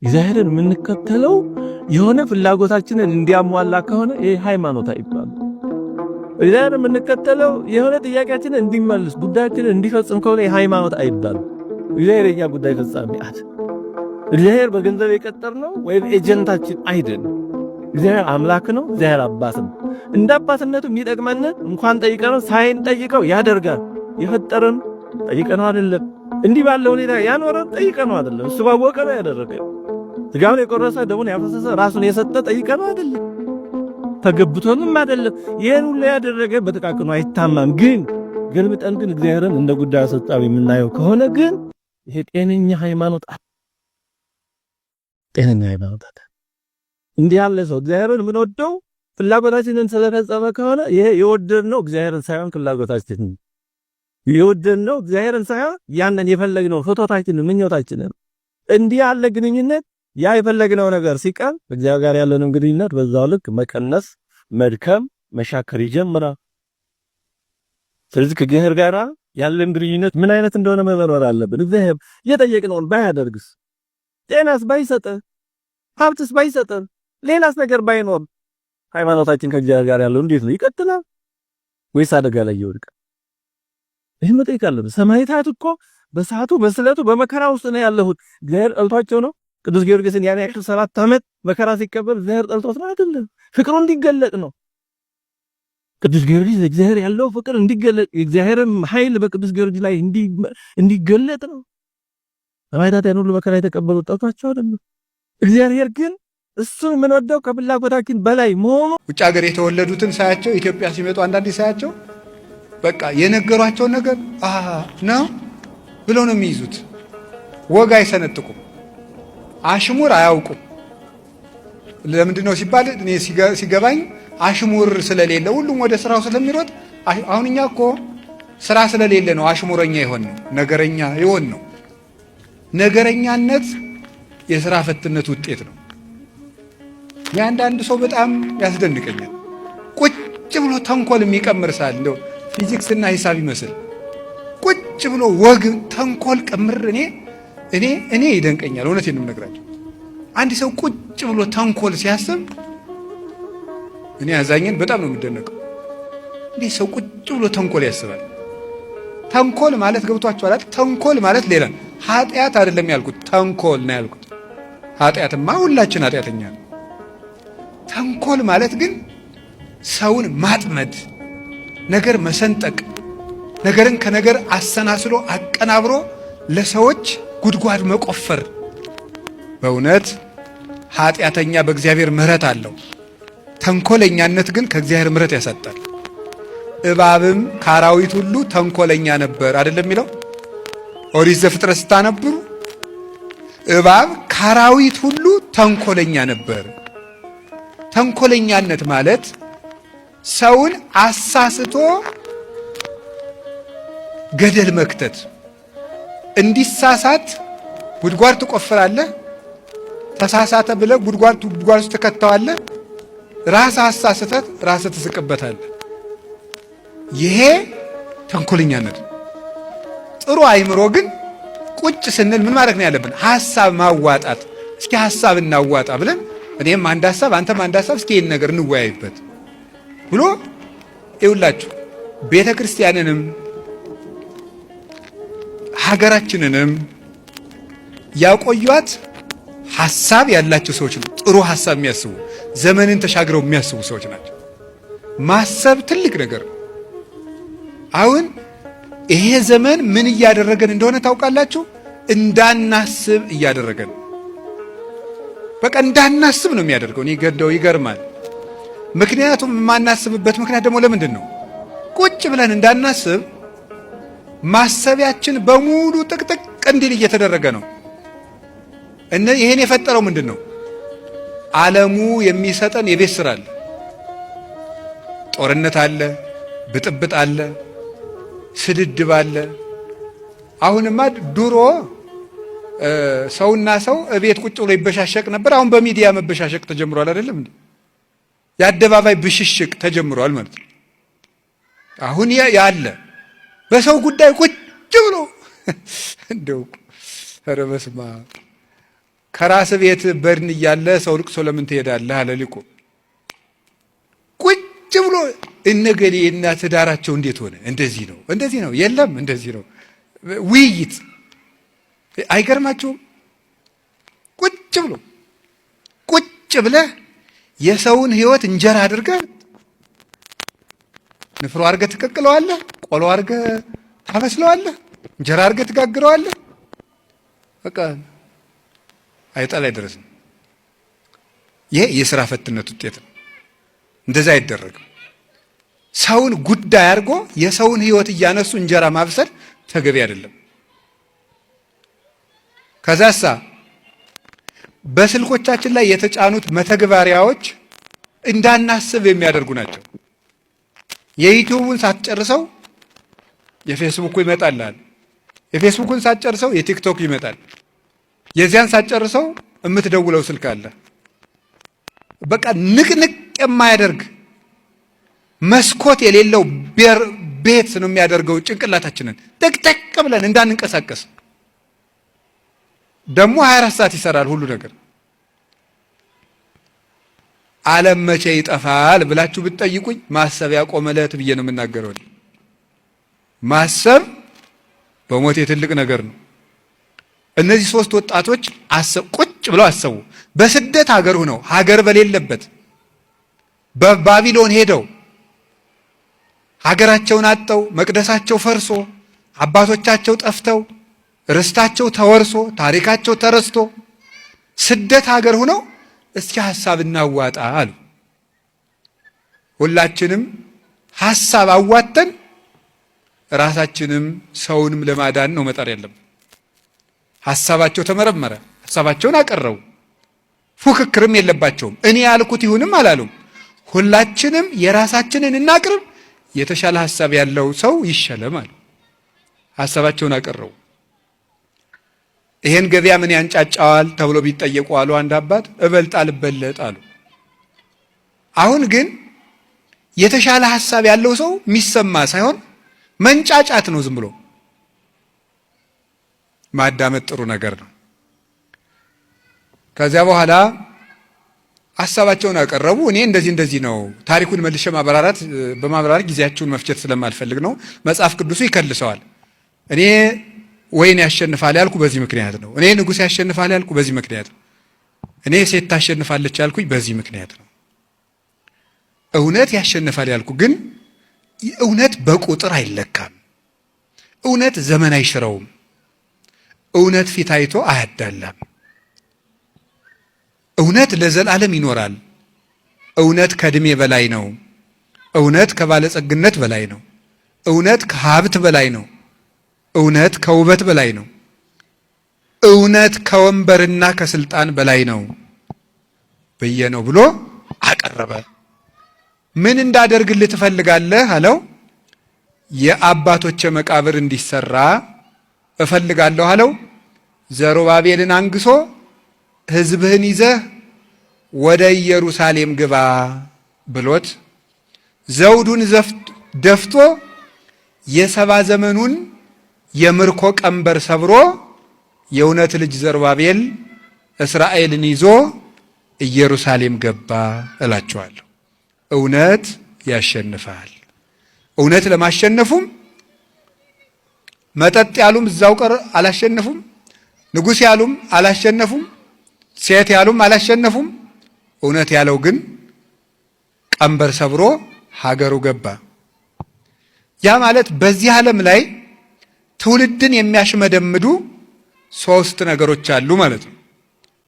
እግዚአብሔርን የምንከተለው የሆነ ፍላጎታችንን እንዲያሟላ ከሆነ ይህ ሃይማኖት አይባልም። እግዚአብሔርን የምንከተለው የሆነ ጥያቄያችንን እንዲመልስ፣ ጉዳያችንን እንዲፈጽም ከሆነ ይህ ሃይማኖት አይባልም። እግዚአብሔር የኛ ጉዳይ ፈጻሚ አይደል። እግዚአብሔር በገንዘብ የቀጠርነው ወይም agent ኣችን አይደለም። እግዚአብሔር አምላክ ነው። እግዚአብሔር አባት ነው። እንደ አባትነቱ የሚጠቅመን እንኳን ጠይቀነው ሳይንጠይቀው ያደርጋል። የፈጠረን ጠይቀነው አይደለም። እንዲህ ባለ ሁኔታ ያኖረን ጠይቀነው አይደለም። እሱ ባወቀ ነው ያደረገው። ስጋውን የቆረሰ፣ ደሙን ያፈሰሰ፣ ራሱን የሰጠ ጠይቀነው አይደለም። ተገብቶንም አይደለም። ይህን ሁሉ ያደረገ በጥቃቅኑ አይታማም። ግን ገልብጠን ግን እግዚአብሔርን እንደ ጉዳይ አስፈጻሚ የምናየው ከሆነ ግን ይሄ ጤነኛ ሃይማኖት፣ ጤነኛ ሃይማኖት እንዲህ ያለ ሰው እግዚአብሔርን የምንወደው ፍላጎታችንን ስለፈጸመ ከሆነ ይሄ የወደድነው እግዚአብሔርን ሳይሆን ፍላጎታችንን፣ የወደድነው እግዚአብሔርን ሳይሆን ያንን የፈለግነው ፍትወታችንን፣ ምኞታችንን። እንዲህ ያለ ግንኙነት ያ የፈለግነው ነገር ሲቀር እግዚአብሔር ጋር ያለንን ግንኙነት በዛው ልክ መቀነስ፣ መድከም፣ መሻከር ይጀምራል። ስለዚህ ከእግዚአብሔር ጋር ያለን ግንኙነት ምን አይነት እንደሆነ መመርመር አለብን። እግዚአብሔር የጠየቅነውን ባያደርግስ፣ ጤናስ ባይሰጠን፣ ሀብትስ ባይሰጠን፣ ሌላስ ነገር ባይኖር ሃይማኖታችን ከእግዚአብሔር ጋር ያለው እንዴት ነው? ይቀጥላል ወይስ አደጋ ላይ ይወድቃል? ይህን መጠየቅ አለብን። ሰማዕታት እኮ በሰዓቱ በስለቱ በመከራ ውስጥ ነው ያለሁት። እግዚአብሔር ጠልቷቸው ነው? ቅዱስ ጊዮርጊስን ያን ያክል 7 ዓመት መከራ ሲቀበል እግዚአብሔር ጠልቶት ነው? አይደለም። ፍቅሩ እንዲገለጥ ነው። ቅዱስ ጊዮርጊስ እግዚአብሔር ያለው ፍቅር እንዲገለጥ፣ የእግዚአብሔርም ኃይል በቅዱስ ጊዮርጊስ ላይ እንዲገለጥ ነው። ሰማዕታት ያን ሁሉ መከራ የተቀበሉት ጠልቷቸው አይደለም። እግዚአብሔር ግን እሱን የምንወደው ከፍላጎታችን በላይ መሆኑ ውጭ ሀገር የተወለዱትን ሳያቸው፣ ኢትዮጵያ ሲመጡ አንዳንዴ ሳያቸው በቃ የነገሯቸውን ነገር ነው ብለው ነው የሚይዙት። ወግ አይሰነጥቁም፣ አሽሙር አያውቁም። ለምንድን ነው ሲባል እኔ ሲገባኝ አሽሙር ስለሌለ፣ ሁሉም ወደ ስራው ስለሚሮጥ። አሁን እኛ እኮ ስራ ስለሌለ ነው አሽሙረኛ የሆን ነው፣ ነገረኛ የሆን ነው። ነገረኛነት የስራ ፈትነት ውጤት ነው። የአንዳንድ ሰው በጣም ያስደንቀኛል። ቁጭ ብሎ ተንኮል የሚቀምር ሳል እንደው ፊዚክስ እና ሂሳብ ይመስል ቁጭ ብሎ ወግ ተንኮል ቅምር እኔ ይደንቀኛል። እውነቴን ነው የምነግራቸው። አንድ ሰው ቁጭ ብሎ ተንኮል ሲያስብ እኔ አዛኝን በጣም ነው የምደነቀው። እንዴት ሰው ቁጭ ብሎ ተንኮል ያስባል? ተንኮል ማለት ገብቷችኋል? ተንኮል ማለት ሌላ ኃጢአት አይደለም ያልኩት፣ ተንኮል ነው ያልኩት። ኃጢአትማ ሁላችን ኃጢአተኛ ነው። ተንኮል ማለት ግን ሰውን ማጥመድ፣ ነገር መሰንጠቅ፣ ነገርን ከነገር አሰናስሎ አቀናብሮ ለሰዎች ጉድጓድ መቆፈር። በእውነት ኃጢአተኛ በእግዚአብሔር ምሕረት አለው። ተንኮለኛነት ግን ከእግዚአብሔር ምሕረት ያሳጣል። እባብም ከአራዊት ሁሉ ተንኮለኛ ነበር አይደለም የሚለው? ኦሪት ዘፍጥረት ስታነብሩ እባብ ከአራዊት ሁሉ ተንኮለኛ ነበር። ተንኮለኛነት ማለት ሰውን አሳስቶ ገደል መክተት፣ እንዲሳሳት ጉድጓድ ትቆፍራለህ። ተሳሳተ ብለህ ጉድጓድ ጉድጓድ ውስጥ ትከተዋለህ። ራስህ አሳስተህ ራስህ ትስቅበታለህ። ይሄ ተንኮለኛነት። ጥሩ አይምሮ ግን ቁጭ ስንል ምን ማድረግ ነው ያለብን? ሀሳብ ማዋጣት። እስኪ ሀሳብ እናዋጣ ብለን እኔም አንድ ሀሳብ አንተም አንድ ሀሳብ፣ እስኪ ይህን ነገር እንወያይበት ብሎ ይውላችሁ ቤተ ክርስቲያንንም ሀገራችንንም ያቆዩት ሀሳብ ያላቸው ሰዎች ነው። ጥሩ ሀሳብ የሚያስቡ፣ ዘመንን ተሻግረው የሚያስቡ ሰዎች ናቸው። ማሰብ ትልቅ ነገር ነው። አሁን ይሄ ዘመን ምን እያደረገን እንደሆነ ታውቃላችሁ? እንዳናስብ እያደረገን፣ በቃ እንዳናስብ ነው የሚያደርገው። እኔ ገደው ይገርማል። ምክንያቱም የማናስብበት ምክንያት ደግሞ ለምንድን ነው? ቁጭ ብለን እንዳናስብ ማሰቢያችን በሙሉ ጥቅጥቅ እንዲል እየተደረገ ነው። ይሄን የፈጠረው ምንድን ነው? ዓለሙ የሚሰጠን የቤት ስራ አለ። ጦርነት አለ፣ ብጥብጥ አለ፣ ስድድብ አለ። አሁንማ ድሮ ሰውና ሰው እቤት ቁጭ ብሎ ይበሻሸቅ ነበር። አሁን በሚዲያ መበሻሸቅ ተጀምሯል። አይደለም እንዴ? የአደባባይ ብሽሽቅ ተጀምሯል ማለት ነው። አሁን ያለ በሰው ጉዳይ ቁጭ ብሎ እንደው ኧረ በስመ አብ። ከራስ ቤት በድን እያለ ሰው ልቅሶ ለምን ትሄዳለህ? አለ ሊቁ። ቁጭ ብሎ እነገሌ እና ትዳራቸው እንዴት ሆነ? እንደዚህ ነው፣ እንደዚህ ነው፣ የለም እንደዚህ ነው። ውይይት አይገርማችሁም? ቁጭ ብሎ ቁጭ ብለህ የሰውን ሕይወት እንጀራ አድርገህ ንፍሮ አድርገህ ትቀቅለዋለህ፣ ቆሎ አድርገህ ታበስለዋለህ፣ እንጀራ አድርገህ ትጋግረዋለህ። በቃ አይጣል አይደረስም። ይሄ የስራ ፈትነት ውጤት ነው። እንደዛ አይደረግም። ሰውን ጉዳይ አድርጎ የሰውን ሕይወት እያነሱ እንጀራ ማብሰል ተገቢ አይደለም። ከዛሳ በስልኮቻችን ላይ የተጫኑት መተግበሪያዎች እንዳናስብ የሚያደርጉ ናቸው። የዩቲዩቡን ሳትጨርሰው የፌስቡኩ ይመጣልሃል። የፌስቡኩን ሳትጨርሰው የቲክቶክ ይመጣል። የዚያን ሳትጨርሰው የምትደውለው ስልክ አለ። በቃ ንቅንቅ የማያደርግ መስኮት የሌለው ቤት ነው የሚያደርገው ጭንቅላታችንን ጠቅጠቅ ብለን እንዳንንቀሳቀስ። ደግሞ 24 ሰዓት ይሰራል ሁሉ ነገር። ዓለም መቼ ይጠፋል ብላችሁ ብትጠይቁኝ ማሰብ ያቆመ ዕለት ብዬ ነው የምናገረው። ማሰብ በሞቴ ትልቅ ነገር ነው። እነዚህ ሶስት ወጣቶች ቁጭ ብለው አሰቡ። በስደት ሀገር ሆነው ሀገር በሌለበት በባቢሎን ሄደው ሀገራቸውን አጠው መቅደሳቸው ፈርሶ አባቶቻቸው ጠፍተው ርስታቸው ተወርሶ ታሪካቸው ተረስቶ ስደት ሀገር ሆነው እስኪ ሀሳብ እናዋጣ አሉ። ሁላችንም ሀሳብ አዋጥተን ራሳችንም ሰውንም ለማዳን ነው መጣር ያለብን። ሀሳባቸው ተመረመረ፣ ሀሳባቸውን አቀረቡ። ፉክክርም የለባቸውም። እኔ ያልኩት ይሁንም አላሉም። ሁላችንም የራሳችንን እናቅርብ፣ የተሻለ ሀሳብ ያለው ሰው ይሸለም አሉ። ሀሳባቸውን አቀረቡ። ይሄን ገበያ ምን ያንጫጫዋል ተብሎ ቢጠየቁ አሉ አንድ አባት እበልጥ አልበለጥ አሉ። አሁን ግን የተሻለ ሀሳብ ያለው ሰው የሚሰማ ሳይሆን መንጫጫት ነው። ዝም ብሎ ማዳመጥ ጥሩ ነገር ነው። ከዚያ በኋላ ሀሳባቸውን አቀረቡ። እኔ እንደዚህ እንደዚህ ነው ታሪኩን መልሼ ማብራራት በማብራራት ጊዜያችሁን መፍጀት ስለማልፈልግ ነው። መጽሐፍ ቅዱሱ ይከልሰዋል። እኔ ወይን ያሸንፋል ያልኩ በዚህ ምክንያት ነው። እኔ ንጉሥ ያሸንፋል ያልኩ በዚህ ምክንያት ነው። እኔ ሴት ታሸንፋለች ያልኩኝ በዚህ ምክንያት ነው። እውነት ያሸንፋል ያልኩ ግን እውነት በቁጥር አይለካም። እውነት ዘመን አይሽረውም። እውነት ፊት አይቶ አያዳላም። እውነት ለዘላለም ይኖራል። እውነት ከእድሜ በላይ ነው። እውነት ከባለጸግነት በላይ ነው። እውነት ከሀብት በላይ ነው። እውነት ከውበት በላይ ነው። እውነት ከወንበርና ከስልጣን በላይ ነው ብዬ ነው ብሎ አቀረበ። ምን እንዳደርግልህ ትፈልጋለህ አለው። የአባቶቼ መቃብር እንዲሰራ እፈልጋለሁ አለው። ዘሩባቤልን አንግሶ ሕዝብህን ይዘህ ወደ ኢየሩሳሌም ግባ ብሎት ዘውዱን ደፍቶ የ70 ዘመኑን የምርኮ ቀንበር ሰብሮ የእውነት ልጅ ዘሩባቤል እስራኤልን ይዞ ኢየሩሳሌም ገባ እላቸዋለሁ። እውነት ያሸንፋል። እውነት ለማሸነፉም መጠጥ ያሉም እዛው ቀር አላሸነፉም። ንጉሥ ያሉም አላሸነፉም። ሴት ያሉም አላሸነፉም። እውነት ያለው ግን ቀንበር ሰብሮ ሀገሩ ገባ። ያ ማለት በዚህ ዓለም ላይ ትውልድን የሚያሽመደምዱ ሶስት ነገሮች አሉ ማለት ነው።